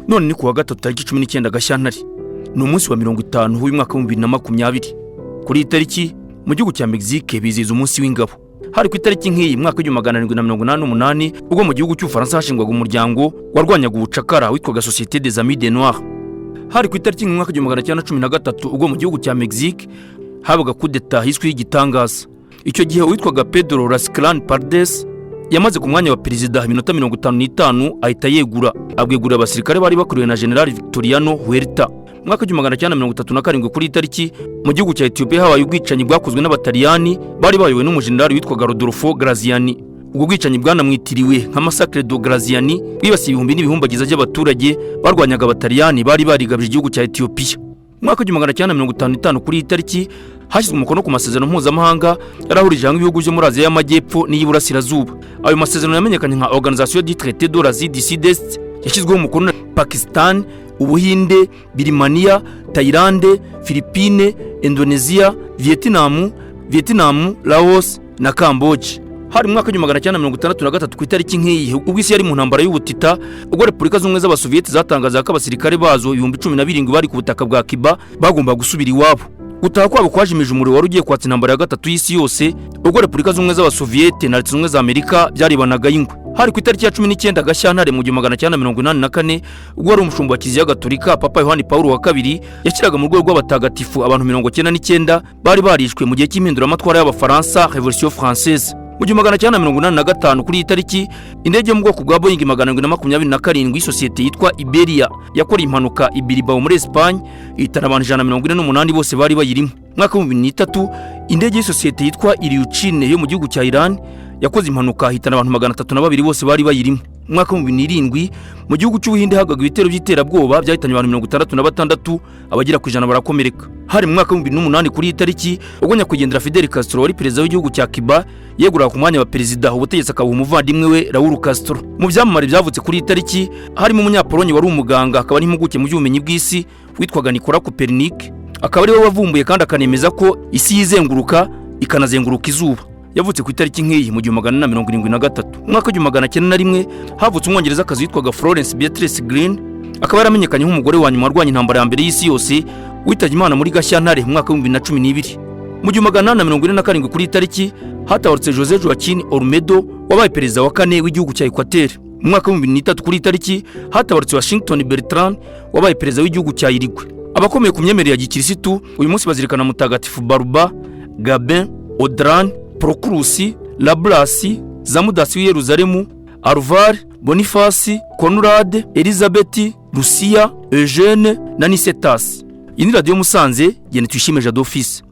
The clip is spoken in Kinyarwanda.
None ni kuwa gatatu, tariki 19 Gashyantare, ni umunsi wa 50 w'umwaka wa 2020. Kuri iyi tariki, mu gihugu cya Mexique bizihiza umunsi w'ingabo. Hari ku itariki nk'iyi, mwaka wa 1788, ubwo mu gihugu cy'Ubufaransa hashingwaga umuryango warwanyaga ubucakara witwaga Société des Amis des Noirs. Hari ku itariki nk'umwaka 1913, ubwo mu gihugu cya Mexique habaga kudeta hiswe y'igitangaza. Icyo gihe uwitwaga Pedro Lasclan Paredes yamaze ku mwanya wa perezida iminota 55, ahita yegura, abwegurira abasirikare bari bakuriwe na General Victoriano Huerta. Mu mwaka wa 1937, kuri iyi tariki, mu gihugu cya Etiyopiya habaye ubwicanyi bwakozwe n'Abataliyani bari bayobowe n'umujenerali witwaga Rodolfo Graziani. Ubwo bwicanyi bwanamwitiriwe nka Massacre de Graziani, bwibasiye ibihumbi n'ibihumbagiza by'abaturage barwanyaga Abataliyani bari barigabije igihugu cya Etiyopiya. Mu mwaka wa 1955, kuri iyi tariki, hashyizwe umukono ku masezerano mpuzamahanga yarahurije hamwe ibihugu byo muri Aziya y'Amajyepfo n'iy'Iburasirazuba. Ayo masezerano yamenyekanye nka Organisation du Traité de l'Asie du Sud-Est. Yashyizweho umukono na Pakistan, Ubuhinde, Birimaniya, Tayilande, Philippine, Indoneziya, Vietnam, Laos na Kamboje. Hari mu mwaka wa 1963, ku itariki nk'iyi, ubwo isi yari mu ntambara y'ubutita, ubwo Repubulika Z'Ubumwe z'Abasoviyeti zatangazaga ko abasirikare bazo 17,000 bari ku butaka bwa Kiba bagomba gusubira iwabo. Gutaha kwabo kwajimije umuriro wari ugiye kwatsa intambara ya gatatu y'isi yose, ubwo Repubulika Z'Ubumwe z'Abasoviyete na Leta Zunze Ubumwe za Amerika byarebanaga y'ingwe. Hari ku itariki ya 19 Gashyantare mu 1984, ubwo wari umushumba wa Kiliziya Gatolika, Papa Yohani Paul wa kabiri, yashyiraga mu rwego rw'abatagatifu abantu 99 bari barishwe mu gihe cy'impinduramatwara y'Abafaransa, Révolution française. Mu 1985, kuri iyi tariki, indege yo mu bwoko bwa Boeing 727 y'isosiyete yitwa Iberia yakoreye impanuka i Bilbao muri Espagne, ihitana abantu 148 bose bari bayirimo. Mwaka wa 2003, indege y'isosiyete yitwa Ilyushin yo mu gihugu cya Iran yakoze impanuka, ihitana abantu 302 bose bari bayirimo. Mu mwaka wa 2007, mu gihugu cy'Ubuhinde hagabwaga ibitero by'iterabwoba byahitanye abantu 66, abagera ku 100 barakomereka. Hari mu mwaka wa 2008, kuri iyi tariki, ubwo nyakwigendera Fidel Castro wari perezida w'igihugu cya Cuba yeguraga ku mwanya wa perezida, ubutegetsi akabuha umuvandimwe we Raul Castro. Mu byamamare byavutse kuri iyi tariki harimo Umunyapolonye wari umuganga akaba n'impuguke mu by'ubumenyi bw'isi witwaga Nicolas Copernic, akaba ari we wavumbuye kandi akanemeza ko isi yizenguruka ikanazenguruka izuba. Yavutse ku itariki nk'iyi mu 1873. Mu mwaka wa 1901 havutse Umwongerezakazi witwaga Florence Beatrice Green, akaba yaramenyekanye nk'umugore wa nyuma warwanya intambara ya mbere y'isi yose, witabye Imana muri Gashyantare mu mwaka wa 2012. Mu 1847, kuri iyi tariki, hatabarutse Jose Joaquin Olmedo wabaye perezida wa kane w'igihugu cya Equateur. Mu mwaka wa 2003, kuri iyi tariki, hatabarutse Washington Bertrand wabaye perezida w'igihugu cya Uruguay. Abakomeye ku myemerere ya gikirisitu uyu munsi bazirikana Mutagatifu Baruba, Gabin, Odran, Prokurusi, Laburasi, Zamudasi w'i Yeruzalemu, Aruvar, Bonifasi, Konrad, Elizabeth, Lucia, Eugene na Nisetasi. Iyi ni Radiyo Musanze, genda tuyishime Jado Fils.